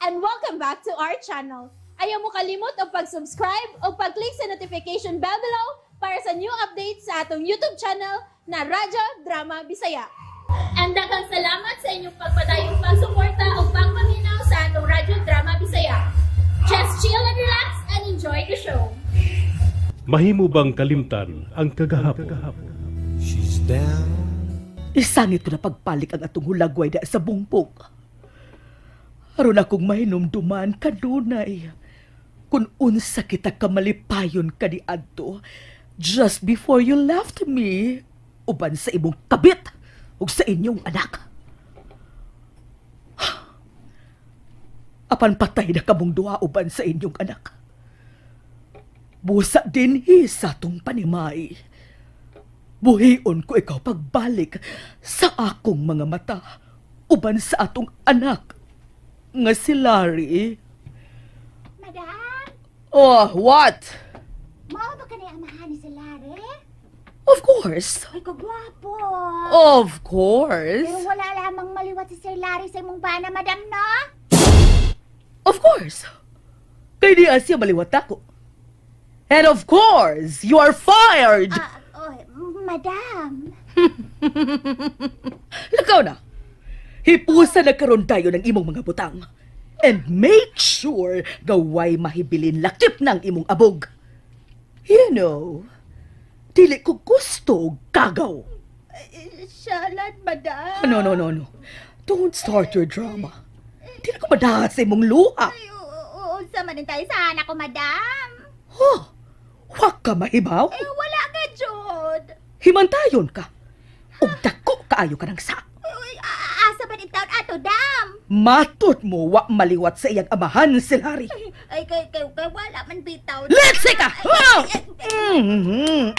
And welcome back to our channel. Ayaw mo kalimot og pag-subscribe o pag-click sa notification bell below para sa new updates sa atong YouTube channel na Radyo Drama Bisaya. And daghang salamat sa inyong pagpadayong pagsuporta o pagpaminaw sa atong Radyo Drama Bisaya. Just chill and relax and enjoy the show. Mahimo bang kalimtan ang kagahapon? She's down. Isangit ko na pagpalik ang atong hulagway da sa bungbong. Aron akong mahinumduman kanunay kung unsa kita kamalipayon kaniadto just before you left me uban sa imong kabit ug sa inyong anak. Apan patay na kamong duha uban sa inyong anak. Busa dinhi sa atong panimay. Buhion ko ikaw pagbalik sa akong mga mata uban sa atong anak nga si Larry. Madam, Oh, what? mao ba ka na amahan ni si Larry? Of course. Ay, kagwapo. Of course. Pero wala lamang maliwat si Sir Larry sa imong bana, madam, no? Of course. Kay di siya maliwat ako. And of course, you are fired. Ah, oh, madam. Lakaw na. Hipusa na karon tayo ng imong mga butang. And make sure gaway mahibilin lakip ng imong abog. You know, dili ko gusto og kagaw. Salat, madam. No, no, no, no. Don't start your drama. Dili ko madahat sa imong luha. Ay, oo, unsa man din tayo sa anak ko, madam. Huh? Wa ka mahibaw? Eh, wala ka, jud. Himantayon ka. Ug dako kaayo ka ng sa. Uy, asa ba din taon ato, dam? Matut mo wa maliwat sa iyang amahan si Larry. Ay, kay wala man bitaw. Let's ka! Ay, ay,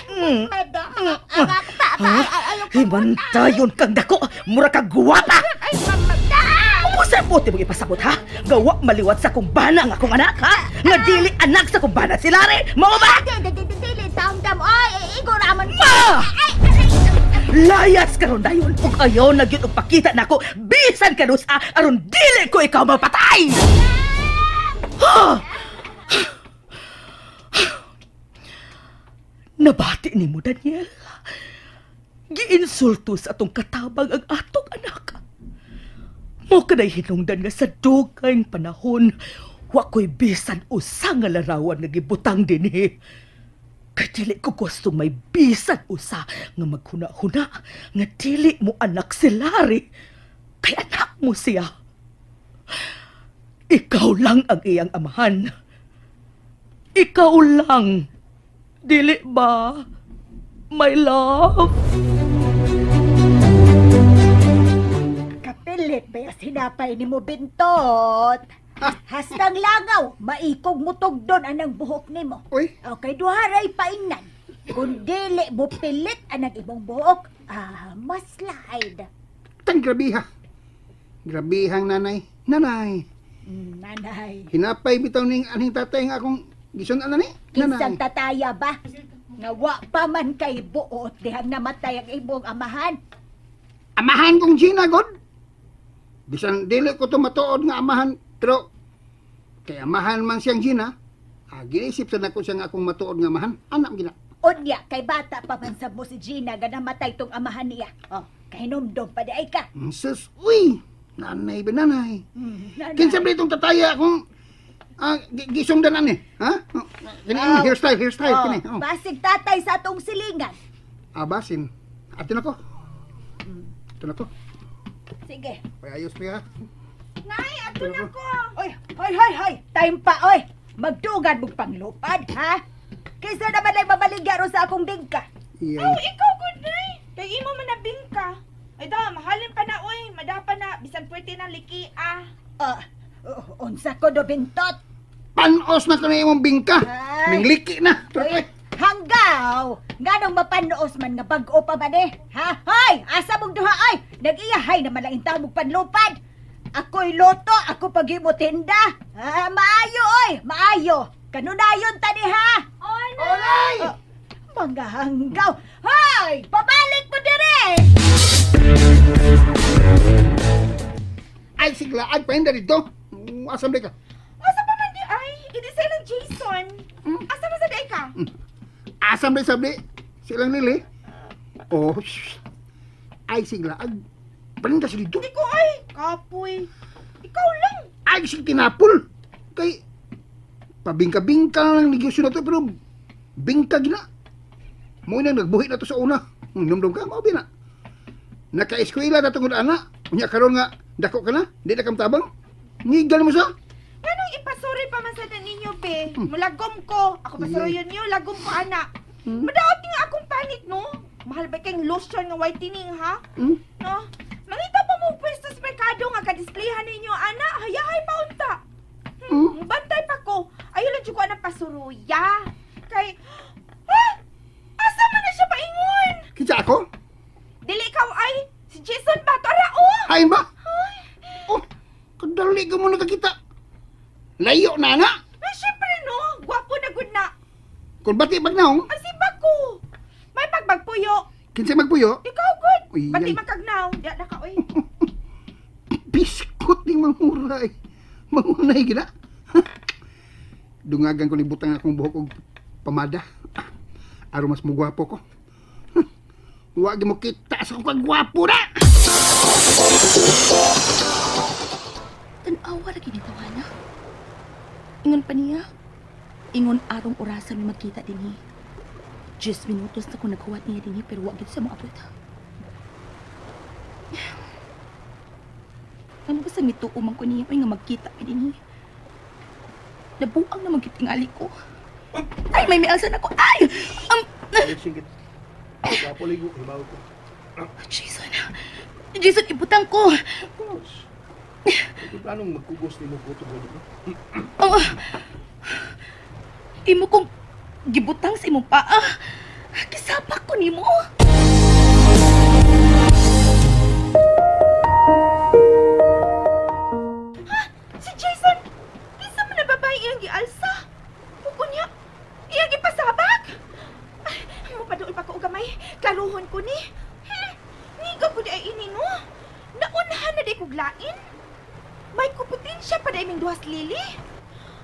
ay, madam, ang pa, pa, ay, ay, ayaw ko. Himantayon kang dako, mura ka guwapa. Ay, madam! Usa po mo ipasabot ha? Gawa maliwat sa kong bana ang akong anak ha? Nga dili anak sa kong bana si Larry. Mao ba? Dili, dili, dili, dam, dam. Ay, igo raman. Ma! Ay, ay, Layas karon dayon ug ayaw na gyud og pakita nako bisan kanusa aron dili ko ikaw mapatay. Ha! Nabati nimo, Daniel. Giinsulto sa atong katabang ang atong anak. Mo kanay hinungdan nga sa dugayng panahon wa ko'y bisan usa nga larawan nga gibutang dinhi. Kay dili ko gusto may bisan usa nga maghuna-huna nga dili mo anak si Larry. Kay anak mo siya. Ikaw lang ang iyang amahan. Ikaw lang. Dili ba, my love? Kapilit ba yung sinapay ni mo, Bintot? Hastang langaw, maikog mo tugdon anang buhok nimo. Uy. Okay, duharay paingnan. Kung dili mo pilit anang imong buhok, mas slide. Tang grabiha. Grabihang nanay. Nanay. Nanay. Hinapay bitaw ning aning tatay nga akong gisunan ni. Kinsang Nanay. tataya ba? Nga wa pa man kay buot dihang namatay ang imong amahan. Amahan kong Gina god. Bisan dili ko to matuod nga amahan, pero kay amahan man siyang Gina, giisip sa nako siya nga akong matuod nga amahan. Anak gina. Unya kay bata pa man sab mo si Gina nga namatay tong amahan niya. Oh, kahinumdom pa di ay ka. Sus, uy, nanay ba nanay? Nanay. Kinsa ba itong tataya akong gisungdan ani? Ha? Kini Aw. hairstyle Oh, kini. Oh. basig tatay sa atong silingan. Basin. Atin ako. Atin ako. Sige. Ay, ayos pa ha. Nay, ato na ko. Oy, hoy, hoy, hoy. Time pa, oy. Magdugan mong panglupad, ha? Kaysa naman ay mabaligya ro sa akong bingka. Iya. Oh, ikaw good nay. Kay imo man na bingka. Ay da, mahalin pa na oy, madapa na bisan pwede na liki ah. Unsa ko do bintot? Panos na kuno imong bingka. Ay. Mingliki na. Oy, Oy. hanggaw! Nganong mapanoos man nga bag-o pa man eh? Ha? Hoy! Asa mong duha ay? Nag-iyahay naman lang intaw mong panlupad. Ako'y loto, ako pag-imo tinda. Ah, maayo oy, maayo. Kanunayon tani ha? Olay! Oh, mga hanggaw. Hoy! Pabalik mo dire! Ay, siglaan pa hindi dito. Asam di ka? Asa pa man di ay? Idi sa ilang Jason. Asa man sa di ay ka? Asam di sabdi. Silang Lily. Oh, shh. Ay siglaag. Paninda sa dito. Di ko ay. Kapoy. Ikaw lang. Ay sig tinapol. Kay pabingka-bingka lang negosyo na to pero bingka gina. Mo nang nagbuhi na to sa una. Numdum ka mao na. Naka-eskwela na tungod ana. Unya karon nga dako ka na, di na kamtabang. Ngigal mo sa. Nganong ipasuri pa man sa ninyo be? Mulagom ko. Ako pasuruyon niyo, lagom ko ana. Madaot nga akong panit no. Mahal ba kayong lotion nga whitening ha? No? Mangita pa mo pwesto sa merkado nga kadisplayhan ninyo ana, hayahay pa unta. Bantay pa ko. Ayo lang jud ko anang pasuruya. Kay ha? Asa man na siya paingon? Kinsa ako? Dili ikaw ay si Jason ba to ara oh. Hain ba? Oh, kadali ka mo nakakita. Layo na na. Ay, syempre no, gwapo na gud na. Kung bati bagnaong, Ang siba ko. May pagbagpuyo. kinsa magpuyo? Ikaw gud. Uy, Bati ay. magkagnaw. Diya na ka oy. Biskot ning manguray. Mangunay gina. Dungagan ko ni butang akong buhok og pamada. Aron mas mugwapo ko. Wa gyud mo kita sa akong kagwapo na. Tanawa ra gini tawana. Ingon pa niya. Ingon arong orasan mi magkita dinhi. 10 minutos na ko naghuwat niya dinhi pero wa gid siya moabot. Ano ba sa mituo man ko niya oy nga magkita mi dinhi? Nabuang na magkitingali ko. Ay, may mialsan ako. Ay! Singit. Kapuligo, hibaw ko. Jason. Jason, ibutang ko. Of course. Ito planong magkugos ni mo guto ko. Oh. Imo kong gibutang sa imong paa. Kisapak ko nimo. Ha? Si Jason, kinsa man na babae iyang gialsa? Ug unya, iyang gipasabak? Ay, mopaduol pa ko og gamay. Klaruhon ko ni. Niga ko di ay ini no. Naunhan na di kog lain. May kompetensya pa di aming duhas Lily.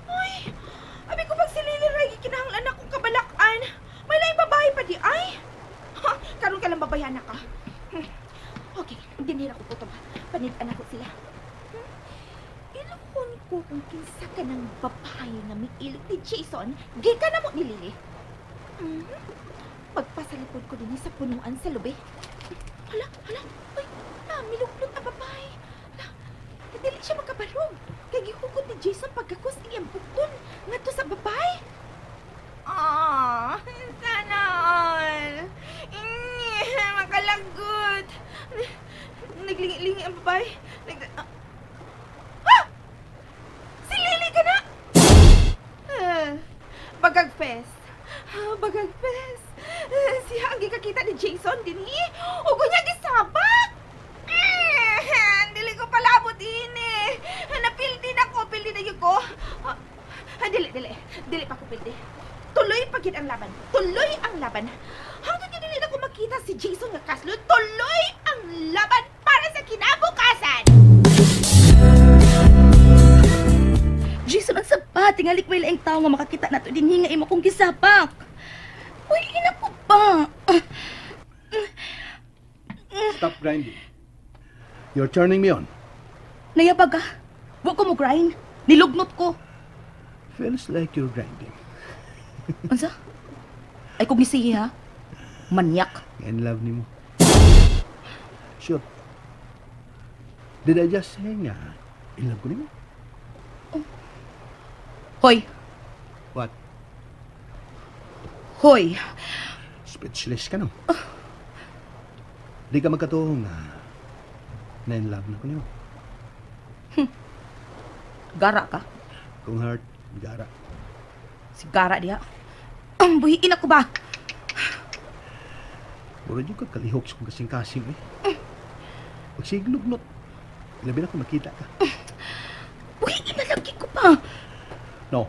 Ay, abi ko pag si Lily ray gikinahanglan akong kabalakan. May laing babae pa di ay. Ha, karon ka lang babayan na ka. Okay, dinhira ko po to ba. Panid-an ako sila. Iluhon ko kung kinsa ka ng babae nga miilog ni Jason, gikan na mo ni Lily. Pagpasalipod ko din sa punuan sa lubi. Hala, hala, ay, namiluklot ang babae. Hala, dili siya makabarog. Kay gihugot ni Jason pagkakos iyang bukton ngadto sa babae. Ah, sana all. Makalagot. Naglingi-lingi ang babae. Ah! Si Lily ka na! Bagag fest. Bagag fest. Siya ang gikakita ni Jason dinhi. Ug unya gisabak. Dili ko palabot ini. Napildi na ko, pildi na gyud ko. Dili, dili. Dili pa ko pildi. Tuloy pa gyud ang laban. Tuloy ang laban. Hangtod nga dili na ko makita si Jason nga kaslo, tuloy ang laban para sa kinabukasan. Jason, ang saba. Tingalik may laing tao nga makakita na to dinhi nga imo kong gisapak. Uy, ina ko ba? Stop grinding. You're turning me on. Nayabag ka. Wa ko mo grind. Nilugnot ko. Feels like you're grinding. Unsa? Ay kung nisihi ha? Manyak. In love nimo. Sure. Did I just say nga in love ko nimo? Oh. Hoy. What? Hoy. Speechless ka no? Di ka magkatuo nga na in love na ko nimo. Gara ka? Kung hurt, gara. Si gara diha. Ang buhiin ako ba? Mura dyan ka kalihok sa kong kasing-kasing eh. Pagsiglog not, labi na kung makita ka. Buhiin na lagi ko pa. No.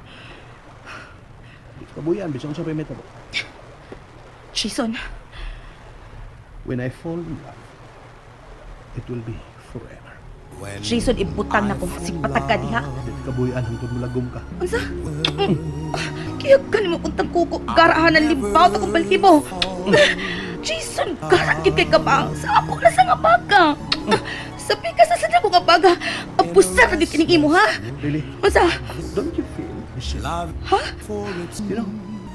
Di ka buyan, bisan sa payment ako. Jason. When I fall in love, it will be forever. Jason, ibutang na ko. Sigpatag ka diha. Di kabuyan hangtod mulagom ka. Unsa? Kaya ka nimo untang kuko. Garahan ang limbaw akong balhibo. Jason, gara gyud kay ka ba? Sa ako na sa nga baga. Sabi ka sa sadya ko nga baga. Abusar na gyud kining imo, ha? Lily, Unsa? don't you feel the Ha? You know,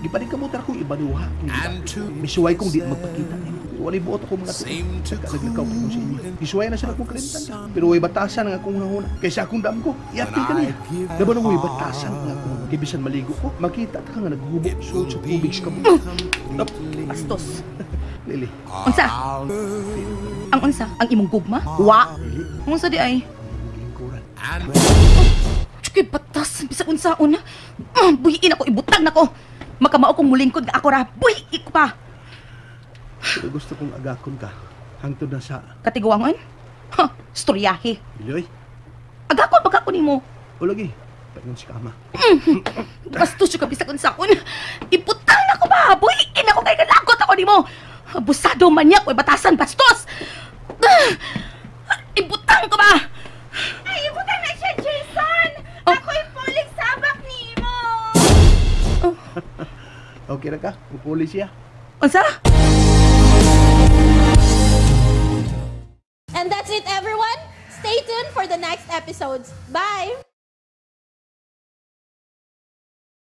di pa rin kamutar kong ibaniwa. Misuway kong di magpakita. Wala buot ako mga tuon. Naglakaw ko sa inyo. Gisuway na sila akong kalimtan. Pero way batasan ang akong hunahuna. Kaysa akong damgo, iapil ka niya. Diba nung way batasan ang akong kibisan maligo ko, makita ka nga naghubo sulod sa tubig sa kabot. Bastos. Lily. Unsa? Ang unsa? Ang imong gugma? Wa. Unsa di ay? Lingkuran. Tsuki batas, bisag unsaon na. Buhiin ako, ibutang nako. Makamao kong mulingkod nga ako ra. Buhiin ko pa. Pero gusto kong agakon ka. Hangtod na sa... Katiguangon? Ha, storyahe. Lily, oy. Agakon pagka ko nimo. O lagi, paingon si kama. Bastos yung kabisag unsaon. Ibutang nako ba? Buhiin ako kay kalagot ako nimo. Abusado manyak, oy batasan, bastos. Ibutang ko ba? Ay, ibutang na siya, Jason! Oh. Ako'y pulig sabak nimo! Okay ra ka? Pupuli siya. Unsa? And that's it, everyone! Stay tuned for the next episodes. Bye!